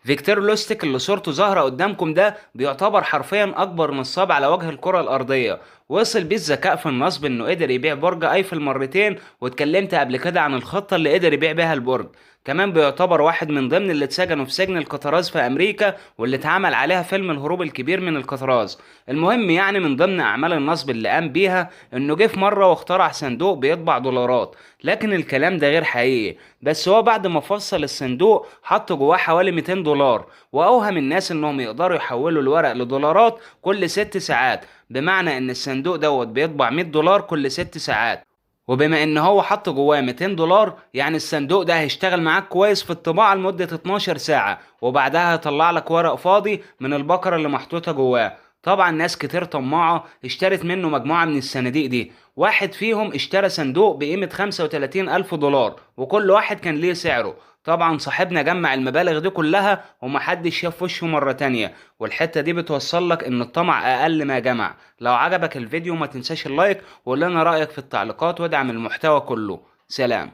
فيكتور لوستيك اللي صورته ظاهرة قدامكم ده بيعتبر حرفيا أكبر نصاب على وجه الكرة الأرضية. وصل بيه الذكاء في النصب إنه قدر يبيع برج أيفل مرتين، واتكلمت قبل كده عن الخطة اللي قدر يبيع بيها البرج. كمان بيعتبر واحد من ضمن اللي اتسجنوا في سجن الكتراز في أمريكا، واللي اتعمل عليها فيلم الهروب الكبير من الكتراز. المهم يعني من ضمن أعمال النصب اللي قام بيها إنه جه في مرة واخترع صندوق بيطبع دولارات، لكن الكلام ده غير حقيقي. بس هو بعد ما فصل الصندوق حط جواه حوالي 200 دولار، وأوهم الناس إنهم يقدروا يحولوا الورق لدولارات كل 6 ساعات، بمعنى إن الصندوق دوت بيطبع 100 دولار كل 6 ساعات. وبما ان هو حط جواه 200 دولار يعني الصندوق ده هيشتغل معاك كويس في الطباعة لمدة 12 ساعة، وبعدها هيطلع لك ورق فاضي من البقرة اللي محطوطة جواه. طبعا ناس كتير طماعة اشترت منه مجموعة من الصناديق دي، واحد فيهم اشترى صندوق بقيمة 35 ألف دولار، وكل واحد كان ليه سعره. طبعا صاحبنا جمع المبالغ دي كلها ومحدش شاف وشه مرة تانية. والحتة دي بتوصل لك ان الطمع اقل ما جمع. لو عجبك الفيديو ما تنساش ال like، وقول لنا رأيك في التعليقات، وادعم المحتوى كله. سلام.